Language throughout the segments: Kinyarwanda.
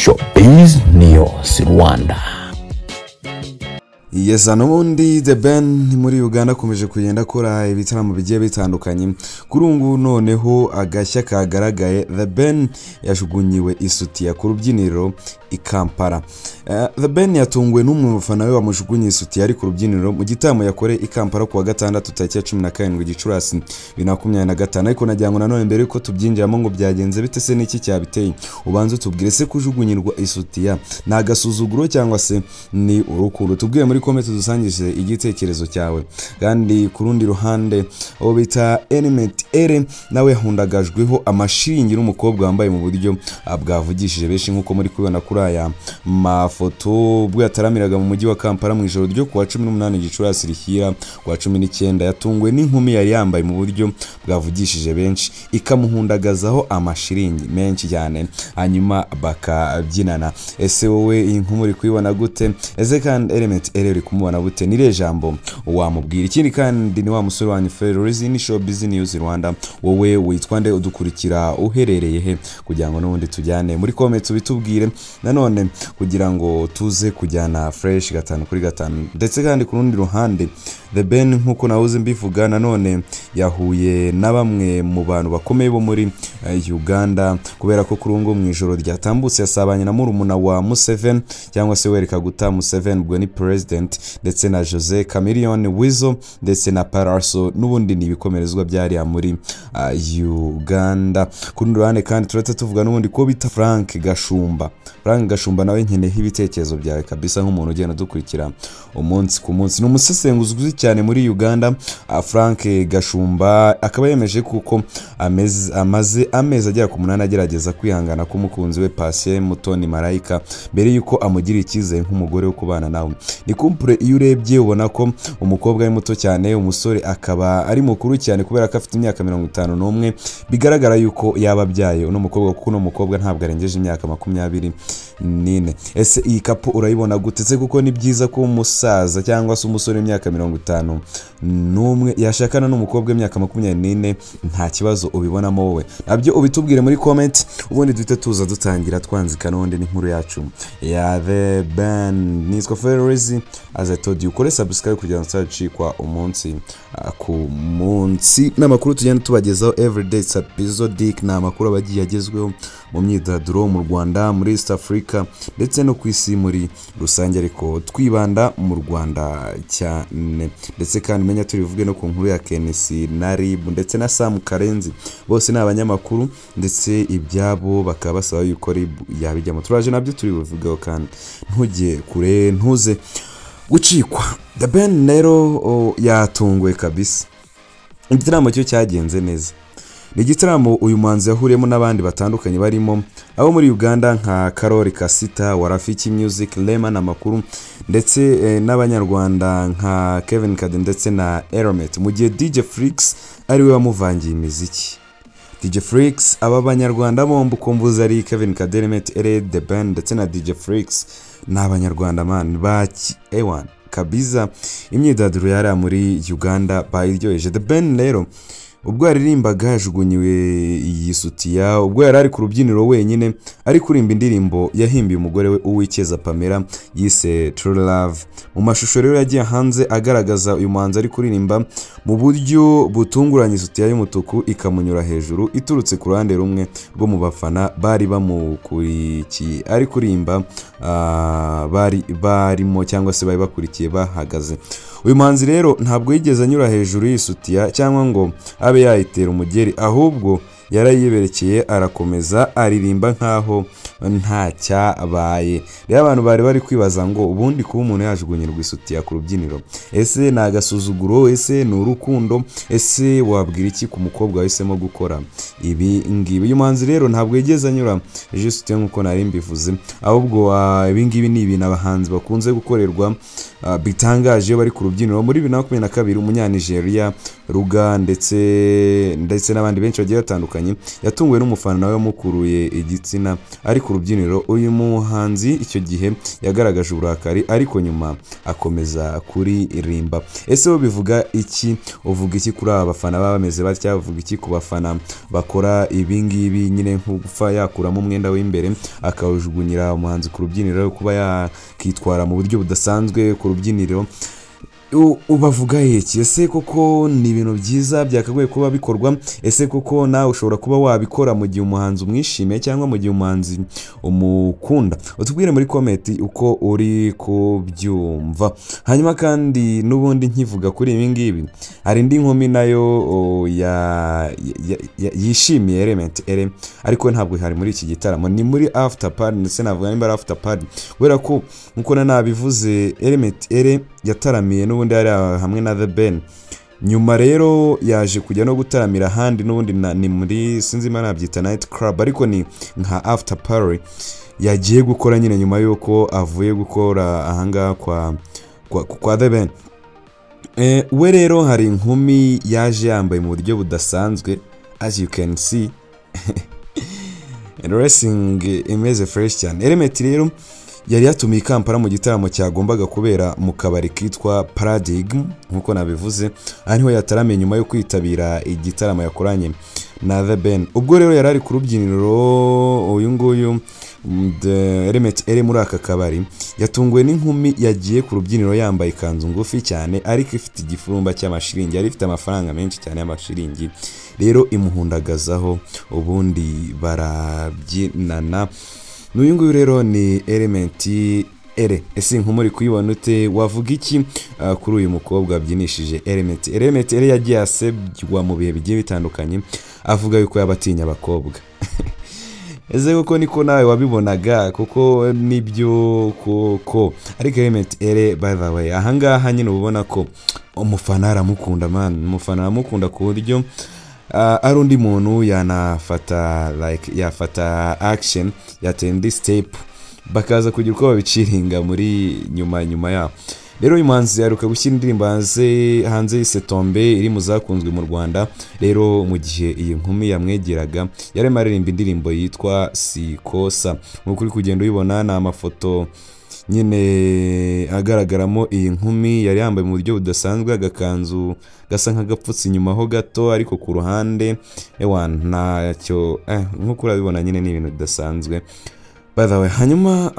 Showbiz News Rwanda. Yes, n'ubundi The Ben muri Uganda akomeje kugenda akora ibitaramo bigiye bitandukanye. Kuri ubu ngubu noneho agashya kagaragaye, The Ben yajugunyiwe isutiya ku rubyiniro i Kampala. The Ben yatunguwe n'umwe mu bafana be wamujugunye isutiya ari ku rubyiniro mu gitaramo yakoreye i Kampala ku wa gatandatu tariki ya 17 Gicurasi 2025. Ariko nagira ngo nanone mbere yuko tubyinjiramo ngo byagenze bite se n'iki cyabiteye, ubanze utubwire se kujugunyirwa isutiya ni agasuzuguro cyangwa se ni urukundo? Tubwire muri comment dusangije igitekerezo cyawe. Kandi ku rundi ruhande uwo bita Element Eleeeh nawe yahundagajweho amashiringi n'umukobwa wambaye mu buryo bwavugishije benshi, nk'uko muri kubibona kuri aya mafoto, ubwo yataramiraga mu mujyi wa Kampala mu ijoro ryo kuwa 18 Gicurasi rishyira kuwa 19, yatunguwe n'inkumi yari yambaye mu buryo bwavugishije benshi ikamuhundagazaho amashiringi menshi cyane, hanyuma bakabyinana. Ese wowe iyi nkumi uri kuyibona gute? Ese kandi Element Eleeeh uri kumubona gute? Ni irihe jambo wamubwira? Ikindi kandi ni wa musore wanyu Ferorizi ni Showbiz News Rwanda. Wowe witwa nde? Udukurikira uherereye he? Kugira ngo n'ubundi tujyane muri comment ubitubwire nanone, kugira ngo tuze kujyana fresh 5 kuri 5. Ndetse kandi ku rundi ruhande The Ben, nk'uko nahoze mbivuga, nanone yahuye na bamwe mu bantu bakomeye bo muri Uganda, kubera ko kuri ubu ngubu mu ijoro ryatambutse yasabanye na murumuna wa Museveni cyangwa se Yoweri Kaguta Museveni, ubwo ni president, ndetse na Jose Chameleone, Weasel ndetse na Pallaso, n'ubundi ni ibikomerezwa byariya muri Uganda. Ku rundi ruhande kandi turahita tuvuga n'ubundi ko bita Frank Gashumba. Frank Gashumba nawe nkeneyeho ibitekerezo byawe kabisa, nk'umuntu ugenda dukurikira umunsi ku munsi. Ni umusesenguzi uzwi cyane muri Uganda. Frank Gashumba akaba yemeje kuko amaze amezi agera ku 8 agerageza kwihangana k'umukunzi we Patient Mutoni Marayika mbere yuko amugirira icyizere nk'umugore wo kubana nawe. Ni couple iyo urebye ubona ko umukobwa ari muto cyane, umusore akaba ari mukuru cyane kubera ko afite imyaka 51. Bigaragara yuko yaba abyaye uno mukobwa, kuko uno mukobwa ntabwo arengeje imyaka 24. Ese iyi couple urayibona gute? Se kuko ni byiza ko umusaza cyangwa se umusore w'imyaka 51 yashakana n'umukobwa w'imyaka 24, nta kibazo ubibonamo wowe? Nabyo ubitubwire muri comment, ubundi duhite tuza dutangira twanzika n'ubundi n'inkuru yacu ya The Ben. Nitwa Ferorizi, as I told you, ukore subscribe kugira ngo utazicikwa umunsi ku munsi n'amakuru tugenda tubagezaho everyday. It's episodic, ni amakuru aba agiye agezweho mu myidagaduro mu Rwanda, muri East Africa ndetse no ku isi muri rusange, ariko twibanda mu Rwanda cyane. Ndetse kandi menya turivuge no ku nkuru ya KNC na RIB ndetse na Sam Karenzi, bose ni abanyamakuru ndetse ibyabo bakaba basaba yuko RIB yabijyamo. Turaje nabyo turi buvugeho, kandi ntujye kure, ntuze gucikwa. The Ben rero yatunguwe kabisa, igitaramo cyo cyagenze neza. Ni igitaramo uyu muhanzi yahuriyemo n'abandi batandukanye barimo abo muri Uganda nka Karoli Kasita wa Rafiki Music, Rema Namakula, ndetse n'abanyarwanda nka Kevin Kade ndetse na Element, mu gihe DJ Flix ariwe wamuvangiye imiziki. DJ Flix, aba banyarwanda bombi uko mvuze ari Kevin Kade, Element Eleeeh, The Ben ndetse na DJ Flix, ni abanyarwanda man baki ewan kabisa. Imyidagaduro yari muri Uganda bayiryoheje. The Ben rero ubwo yaririmbaga yajugunyiwe iyi sutiya ubwo yari ari ku rubyiniro wenyine ari kuririmba indirimbo yahimbiye umugore we Uwicyeza Pamela yise True Love. Mu mashusho rero yagiye hanze agaragaza uyu muhanzi ari kuririmba mu buryo butunguranye, isutiya y'umutuku ikamunyura hejuru iturutse ku ruhande rumwe rwo mu bafana bari bamukurikiye ari kuririmba, bari barimo cyangwa se bari bakurikiye bahagaze. Uyu muhanzi rero ntabwo yigeze anyura hejuru y'isutiya cyangwa ngo abe yayitera umugeri, ahubwo yarayiberekeye arakomeza aririmba nkaho nta cyabaye. Rero abantu bari bari kwibaza ngo ubundi kuba umuntu yajugunyirwa isutiya ku rubyiniro, ese ni agasuzuguro? Ese ni urukundo? Ese wabwira iki ku mukobwa wahisemo gukora ibi ngibi? Uyu muhanzi rero ntabwo yigeze anyura isutiya nk'uko nari mbivuze, ahubwo ibi ngibi ni ibintu abahanzi bakunze gukorerwa bitangaje iyo bari ku rubyiniro. Muri 2022 umunyanigeriya Ruga ndetse n'abandi benshi bagiye batandukanye bitandukanye, yatunguwe n'umufana nawe wamukuruye igitsina ari ku rubyiniro. Uyu muhanzi icyo gihe yagaragaje uburakari, ariko nyuma akomeza kuririmba. Ese bo bivuga iki? Uvuga iki kuri aba bafana baba bameze batya? Uvuga iki ku bafana bakora ibi ngibi nyine, nko gupfa yakuramo umwenda w'imbere akawujugunyira umuhanzi ku rubyiniro, kuba yakitwara mu buryo budasanzwe ku rubyiniro? Ubavuga iki? Ese koko ni ibintu byiza byakagoye kuba bikorwa? Ese koko nawe ushobora kuba wabikora mu gihe umuhanzi umwishimiye cyangwa mu gihe umuhanzi umukunda? Utubwire muri comment uko uri kubyumva. Hanyuma kandi n'ubundi nkivuga kuri ibi ngibi, hari indi nkumi nayo yishimiye Element Eleeeh, ariko ntabwo hari muri iki gitaramo, ni muri after party. Ndetse navuga nimba ari after party, kubera ko nkuko nabivuze, Element Eleeeh yataramiye n'ubundi yari hamwe na The Ben. Nyuma rero yaje kujya no gutaramira ahandi n'ubundi ni muri, sinzi niba nabyita night club, ariko ni nka after party yagiye gukora nyine nyuma y'uko avuye gukora ahangaha kwa The Ben. We rero hari inkumi yaje yambaye mu buryo budasanzwe, as you can see, dressing imeze fresh cyane. Element rero yari yatumiye i Kampala mu gitaramo cyagombaga kubera mu kabari kitwa Paradigm, nk'uko nabivuze, aha niho yataramiye nyuma yo kwitabira igitaramo yakoranye na The Ben. Ubwo rero yari ari ku rubyiniro uyu nguyu The Element eri muri aka kabari, yatunguwe n'inkumi yagiye ku rubyiniro yambaye ikanzu ngufi cyane ariko ifite igifurumba cy'amashiringi, yari ifite amafaranga menshi cyane y'amashiringi, rero imuhundagazaho ubundi barabyinana. N'uyu nguyu rero ni Element Eleeeh. Ese inkumi uri kuyibona ute? Wavuga iki kuri uyu mukobwa wabyinishije Element? Element Eleeeh yagiye asebywa mu bihe bigiye bitandukanye, avuga yuko yaba atinya abakobwa. Ese koko niko nawe wabibonaga? Kuko nibyo koko. Ariko Element Eleeeh, by the way, ahangaha nyine uba ubona ko umufana aramukunda man, umufana aramukunda ku buryo ari undi muntu yanafata, like yafata action, yatera indi step, bakaza kugira uko babiciringa muri nyuma nyuma yaho. Rero uyu muhanzi aheruka gushyira indirimbo hanze yise Tombe, iri mu zakunzwe mu Rwanda. Rero mu gihe iyi nkumi yamwegeraga, yarimo aririmba indirimbo yitwa Sikosa. Nk'uko uri kugenda uyibona, ni amafoto nyine agaragaramo iyi nkumi yari yambaye mu buryo budasanzwe, agakanzu gasa nk'agapfutse inyuma ho gato, ariko ku ruhande ewa ntacyo. Nk'uko urabibona nyine ni ibintu bidasanzwe, by the way. Hanyuma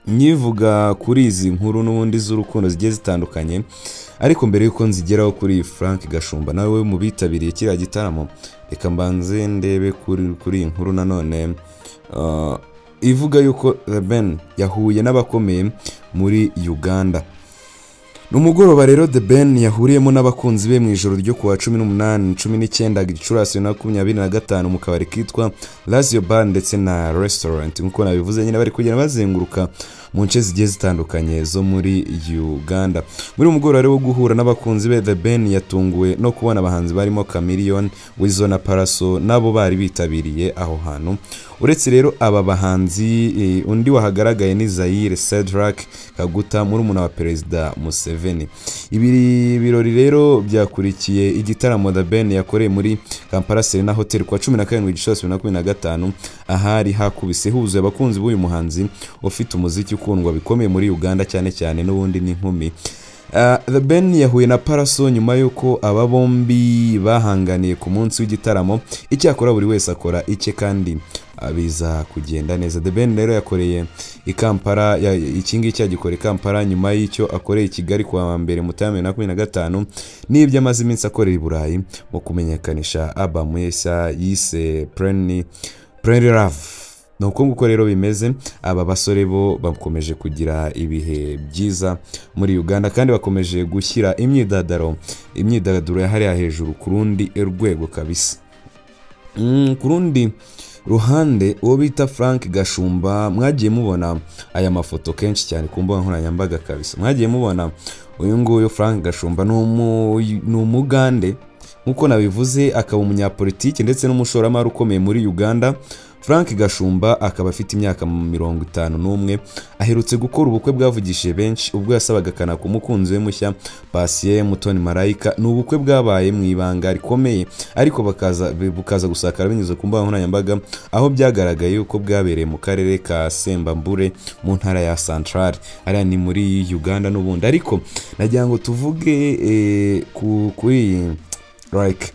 nyivuga kuri izi nkuru n'ubundi z'urukundo zigiye zitandukanye, ariko mbere y'uko nzigeraho kuri Frank Gashumba nawe mu bitabiriye kiriya gitaramo, reka mbanze ndebe kuri iyi nkuru nanone ivuga yuko The Ben yahuye n'abakomeye muri Uganda. Ni umugoroba rero The Ben yahuriyemo n'abakunzi be mu ijoro ryo kuwa 18 19 Gicurasi 2025 mu kabari kitwa Lazio Bar ndetse na Restaurant. Nk'uko nabivuze nyine, bari kugenda bazenguruka mu nce zigiye zitandukanye zo muri Uganda. Muri uyu mugoroba rero wo guhura n'abakunzi be, The Ben yatunguwe no kubona abahanzi barimo Chameleone, Weasel na Pallaso nabo bari bitabiriye aho hantu. Uretse rero aba bahanzi, undi wahagaragaye ni Zaire Cedric Kaguta, murumuna wa Perezida Museveni. Ibi birori rero byakurikiye igitaramo The Ben yakoreye muri Kampala Serena Hotel kuwa 17 Gicurasi 2025, ahari hakubise huzuye abakunzi b'uyu muhanzi ufite umuziki ukundwa bikomeye muri Uganda, cyane cyane n'ubundi n'inkumi. The Ben yahuye na Pallaso nyuma y'uko aba bombi bahanganiye ku munsi w'igitaramo. Icyakora buri wese akora icye kandi biza kugenda neza. The Ben rero yakoreye i Kampala iki ngiki agikora i Kampala nyuma y'icyo akoreye i Kigali kuwa mbere Mutarama 2025, n'ibyo amaze iminsi akorera i Burayi mu kumenyekanisha album ye nshya yise Plenty Love. Ni uko nguko rero bimeze. Aba basore bo bakomeje kugira ibihe byiza muri Uganda kandi bakomeje gushyira imyidagaduro ya hariya hejuru ku rundi rwego kabisa. Ku rundi ruhande, uwo bita Frank Gashumba, mwagiye mubona aya mafoto kenshi cyane ku mbuga nkoranyambaga kabisa. Mwagiye mubona uyu nguyu Frank Gashumba, ni umugande nk'uko nabivuze, akaba umunyapolitiki ndetse n'umushoramari ukomeye muri Uganda. Frank Gashumba akaba afite imyaka 51, aherutse gukora ubukwe bwavugishije benshi ubwo yasabaga kana ku mukunzi we mushya Patient Mutoni Marayika. Ni ubukwe bwabaye mu ibanga rikomeye, ariko bukaza gusakara binyuze ku mbuga nkoranyambaga, aho byagaragaye yuko bwabereye mu karere ka Sembambure mu ntara ya Central, ariya ni muri Uganda n'ubundi. Ariko nagira ngo tuvuge kuri like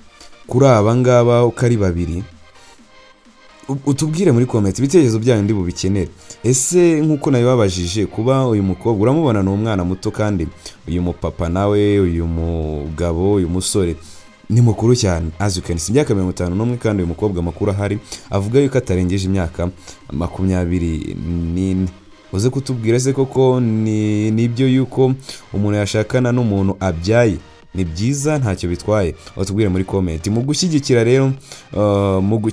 kuri aba ngaba uko ari babiri, utubwire muri comment ibitekerezo byanyu ndi bubikenere. Ese nkuko nabibabajije, kuba uyu mukobwa uramubona ni umwana muto, kandi uyu mupapa nawe, uyu mugabo, uyu musore ni mukuru cyane, as you can see, imyaka 51, kandi uyu mukobwa makuru ahari avuga yuko atarengeje imyaka 24. Uze kutubwira se koko ni nibyo yuko umuntu yashakana n'umuntu abyaye? Ni byiza, ntacyo bitwaye, watubwire muri comment. Mu gushyigikira rero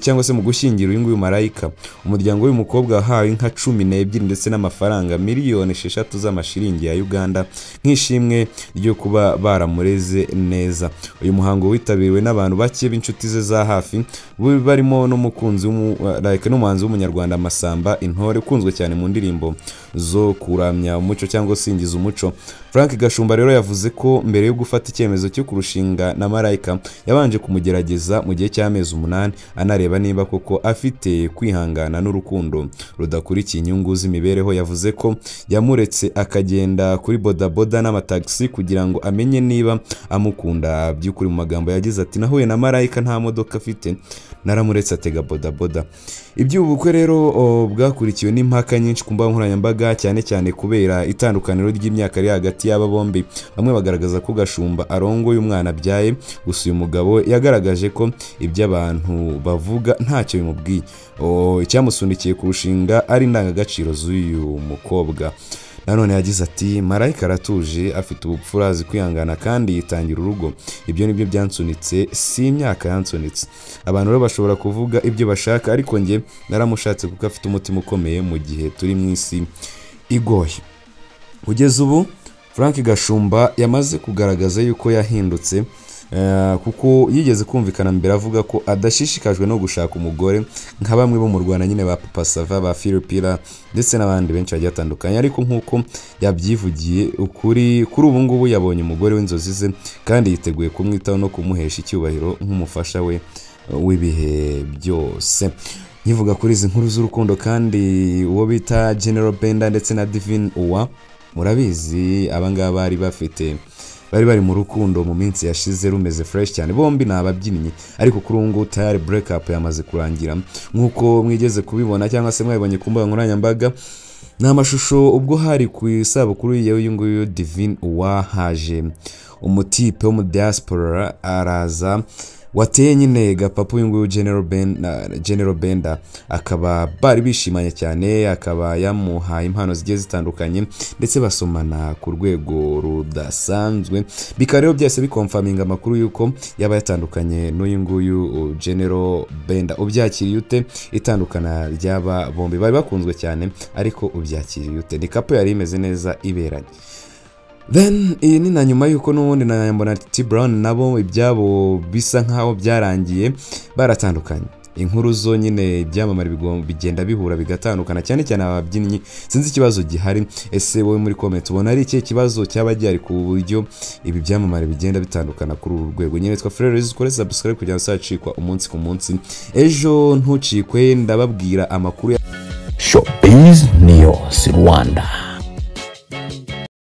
cyangwa se mu gushyingira uyu nguyu Marayika, umuryango w'uyu mukobwa wahawe inka 12 ndetse n'amafaranga miliyoni 6 z'amashiringi ya Uganda nk'ishimwe ryo kuba baramureze neza. Uyu muhango witabiriwe n'abantu bake b'inshuti ze za hafi, barimo n'umukunzi like n'umuhanzi w'umunyarwanda Masamba Intore, ukunzwe cyane mu ndirimbo zo kuramya umuco cyangwa singiza umuco. Frank Gashumba rero yavuze ko mbere yo gufata icyemezo cyo kurushinga na Marayika yabanje kumugerageza mu gihe cy'amezi 8, anareba niba koko afite kwihangana n'urukundo rudakurikiye inyungu z'imibereho. Yavuze ko yamuretse akagenda kuri bodaboda n'amataxi kugira ngo amenye niba amukunda by'ukuri. Mu magambo yagize ati: nahuye na Marayika nta modoka afite, naramuretse atega bodaboda. Iby'ubukwe rero bwakurikiwe n'impaka nyinshi ku mbuga nkoranyambaga, cyane cyane kubera itandukaniro ry'imyaka iri hagati y'aba bombi. Bamwe bagaragaza ko Gashumba arongoye umwana abyaye, gusa uyu mugabo yagaragaje ko ibyo abantu bavuga ntacyo bimubwiye. Icyamusunikiye kurushinga ari indangagaciro z'uyu mukobwa. Nanone yagize ati: Marayika aratuje, afite ubupfura, azi kwihangana kandi yitangira urugo. Ibyo nibyo byansunitse, si imyaka yansunitse. Abantu rero bashobora kuvuga ibyo bashaka, ariko njye naramushatse kuko afite umutima ukomeye mu gihe turi mu isi igoye. Kugeza ubu Frank Gashumba yamaze kugaragaza yuko yahindutse, kuko yigeze kumvikana mbere avuga ko adashishikajwe no gushaka umugore nka bamwe bo mu Rwanda nyine ba Papa Sava, ba Philipira ndetse n'abandi benshi bagiye batandukanye. Ariko nkuko yabyivugiye ukuri, kuri ubu ngubu yabonye umugore w'inzozi ze kandi yiteguye kumwitaho no kumuhesha icyubahiro nk'umufasha we w'ibihe byose. Nkivuga kuri izi nkuru z'urukundo kandi, uwo bita General Benda ndetse na Divine Uwa, murabizi abangaba bari bari mu rukundo mu minsi yashize rumeze fresh cyane, bombi ni ababyinnyi, ariko kuri ubu ngubu tayari break up yamaze kurangira nkuko mwigeze kubibona cyangwa se mwabibonye ku mbuga nkoranyambaga. Ni amashusho ubwo hari ku isabukuru y'uyu nguyu Divine Uwa, haje umutipe wo mu diaspora araza wateye nyine gapapu uyu nguyu General Benda, akaba bari bishimanye cyane, akaba yamuhaye impano zigiye zitandukanye ndetse basomana ku rwego rudasanzwe. Bikaba rero byose bikonfaminga amakuru yuko yaba yatandukanye n'uyu nguyu General Benda. Ubyakiriye ute itandukana ry'aba bombi? Bari bakunzwe cyane, ariko ubyakiriye ute? Ni couple yari imeze neza iberanye. Then iyi ni na nyuma yuko n'ubundi na Nyambo na T Brown nabo ibyabo bisa nkaho byarangiye, baratandukanye. Inkuru zo nyine ibyamamare bigenda bihura bigatandukana, cyane cyane ababyinnyi. Sinzi ikibazo gihari. Ese wowe muri comment ubona ari ikihe kibazo cyaba gihari ku buryo ibi byamamare bigenda bitandukana kuri uru rwego? Nyine twa Frere, ukore subscribe kugira ngo uzacikwa umunsi ku munsi. Ejo ntucikwe, ndababwira amakuru ya Showbiz News Rwanda.